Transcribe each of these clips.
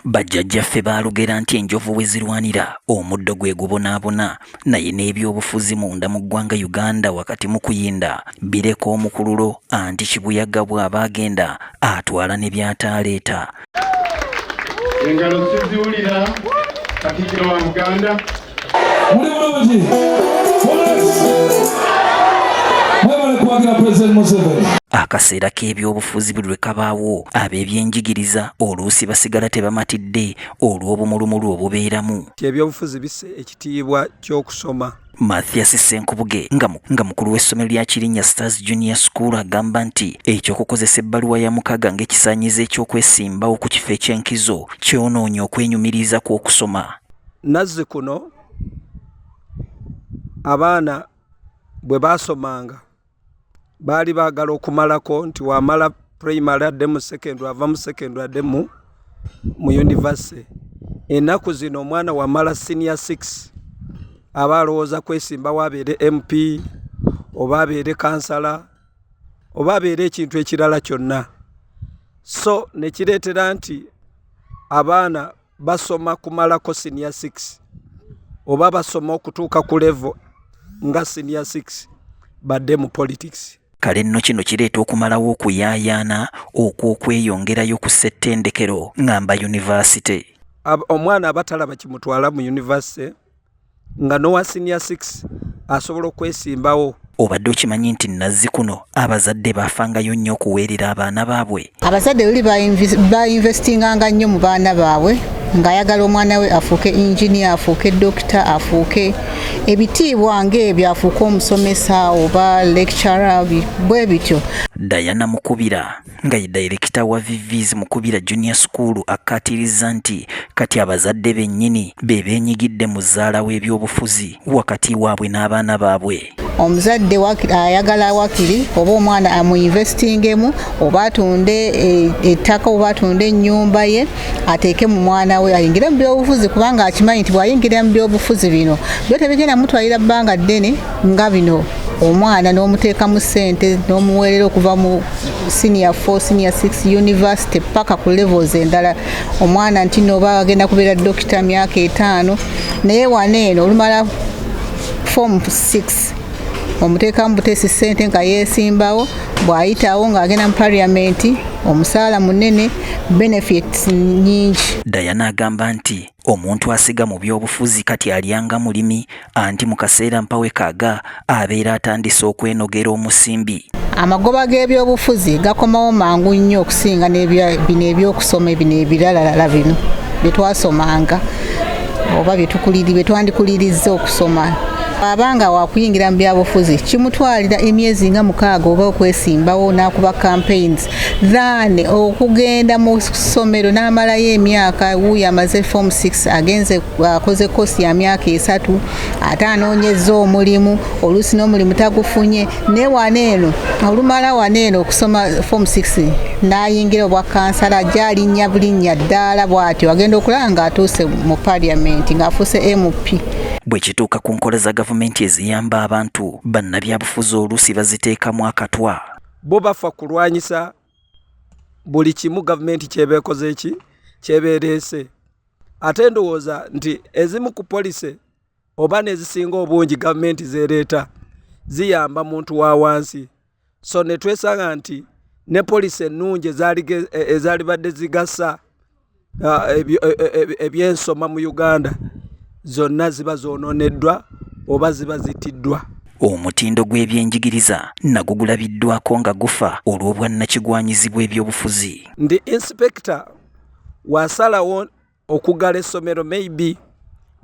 Bajjajjaffe baalugera nti enjovu we zirwanira omuddo gwe gubonaabona, naye n'ebyobufuzi munda mu ggwanga Uganda wakati mu kuyinda bireka omukululo, anti kibuyaga bw'aba agenda atwala ne by'ataaleeta. Engalo siziwulira, Katikkiro wa Buganda. Muli bulungi? Mwebale kuwagira President Museveni. Akaseera k'ebyobufuzi buli lwe kabaawo, ab'ebyenjigiriza oluusi basigala tebamatidde olw'obumulumulu obubeeramu. Ebyobufuzi bisse ekitiibwa ky'okusoma. Mathias Ssenkubuge nga mukulu w'essomero lya Kirinnya Stars Junior School agamba nti eky'okukozesa ebbaluwa ya mukaga ng'ekisaanyizo eky'okwesimbawo ku kifo eky'enkizo kyonoonya okwenyumiriza kw'okusoma. Nazzi kuno abaana bwe baasomanga baali baagala okumalako nti wamala primary adde mu secondary, ava mu secondary adde mu university. Ennaku zino omwana wamala senior 6 aba alowooza kwesimbawo abeere MP oba abeere kansala oba abeere ekintu ekirala kyonna, so nekireetera nti abaana basoma kumalako senior 6 oba basoma okutuuka ku level nga senior 6 badde mu politics. Kale nno kino kireeta okumalawo okuyaayaana okw'okweyongerayo ku ssettendekero ngamba yunivasite. Omwana aba talaba kimutwala mu yunivasite nga n'owa senior 6 asobola okwesimbawo. Obadde okimanyi nti nazzi kuno abazadde baafangayo nnyo okuweerera abaana baabwe? Abazadde luli bainvestinganga nnyo mu baana baabwe, ng'ayagala omwana we afuuke engineer, afuuke dokita, afuuke ebitiibwa ng'ebyo, afuuke omusomesa oba lecturer, bwe bityo. Diana Mukubira nga ye dayirekita wa Vivis Mukubira Junior School akkaatirizza nti kati abazadde bennyini be beenyigidde mu zzaala w'ebyobufuzi wakati waabwe n'abaana baabwe. Omuzadde ayagala wakiri oba omwana amuinvestingemu, oba atunde ettaka oba atunde ennyumba ye ateeke mu mwana we ayingire mu byobufuzi, kubanga akimanyi nti bw'ayingira mu byobufuzi bino byo tebigenda mutwalira bbanga ddene nga bino omwana n'omuteekamu ssente n'omuweerera okuva mu senior 4, senior 6, university paka ku levels endala. Omwana nti noba agenda kubeera dokita myaka 5, naye wano eno olumala form 6 omuteekamu buteesi ssente nga yeesimbawo, bw'ayitawo ng'agenda mu parliament, omusaala munene, benefits nnyingi. Diana agamba nti omuntu asiga mu byobufuzi kati alyanga mulimi, anti mu kaseera mpawe kaaga abeera atandise okwenogera omusimbi. Amagoba g'ebyobufuzi gakomawo mangu nnyo okusinga bino ebyokusoma, bino ebiralalala bino bye twasomanga oba bye twandikulirizza okusoma. Abanga wakuyingira mu byabufuzi kimutwalira emyezi nga 6 oba okwesimbawo n'akuba campaigns than okugenda mu ssomero n'amalayo emyaka. Wuuyo amaze form 6, agenze akoze course ya myaka 3, ate anoonyezza omulimu, oluusi n'omulimu tagufunye. Naye wano eno olumala wano eno okusoma form 6 n'ayingira obwa kansala, ajja alinnya bulinnya ddaala bw'atyo agenda okulaba ng'atuuse mu parliament ng'afuuse MP. Bwe kituuka ku nkola za gavumenti eziyamba abantu, bannabyabufuzi oluusi baziteekamu akatwa. Bo bafa kulwanyisa buli kimu gavumenti kyebeekoze ki kyebeereese, ate ndowooza nti ezimu ku policy oba n'ezisinga obungi gavumenti zeereeta ziyamba muntu wa wansi, so ne twesanga nti ne policy ennungi ezaalibadde zigasa ebyensoma mu Uganda zonna ziba zoonooneddwa oba ziba zittiddwa. Omutindo gw'ebyenjigiriza nagwo gulabiddwako nga gufa olw'obwannakigwanyizi bw'ebyobufuzi. Ndi inspector wasalawo okuggala essomero, maybe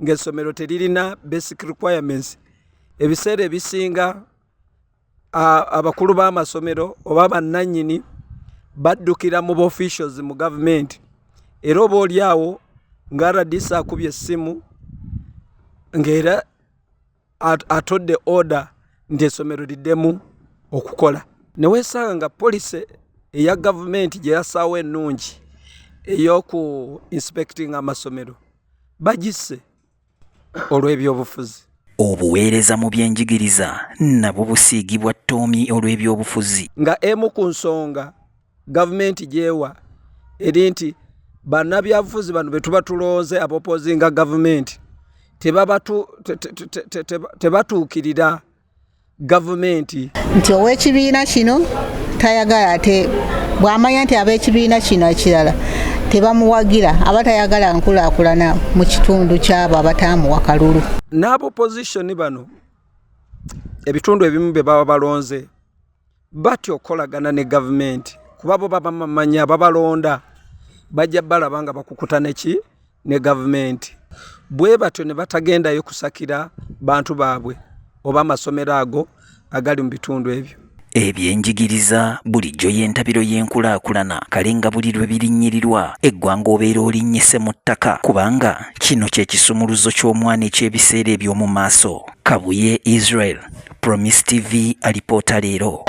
ng'essomero teririna basic requirements. Ebiseera ebisinga abakulu b'amasomero oba bannannyini baddukira mu officials mu gavumenti, era oba oli awo nga RDC akubye essimu ng'era atodde order nti essomero liddemu okukola, ne weesanga nga policy eya gavumenti gye yassaawo ennungi ey'oku inspecting amasomero bagisse olw'ebyobufuzi. Obuweereza mu byenjigiriza nabwo busiigibwa ttoomi olw'ebyobufuzi. Nga emu ku nsonga gavumenti gy'ewa eri nti Bannabyabufuzi bano be tuba tulonze abopozinga gavumenti tebatuukirira gavumenti. Nti ow'ekibiina kino tayagala, ate bw'amanya nti ab'ekibiina kino ekirala tebamuwagira, aba tayagala nkulaakulana mu kitundu kyabo abataamuwa kalulu. N'abopozishoni bano ebitundu ebimu bye baba balonze batya okukolagana ne gavumenti, kuba bo babamanya babalonda bajja balaba nga bakukuta neki ne gavumenti, bwe batyo ne batagendayo kusakira bantu baabwe oba amasomero ago agali mu bitundu ebyo. Ebyenjigiriza bulijjo y'entabiro y'enkulaakulana, kale nga buli lwe birinnyirirwa eggwanga obeera olinnyise mu ttaka, kubanga kino kye kisumuluzo ky'omwana eky'ebiseera eby'omu maaso. Kabuye Israel, Promise TV, alipoota leero.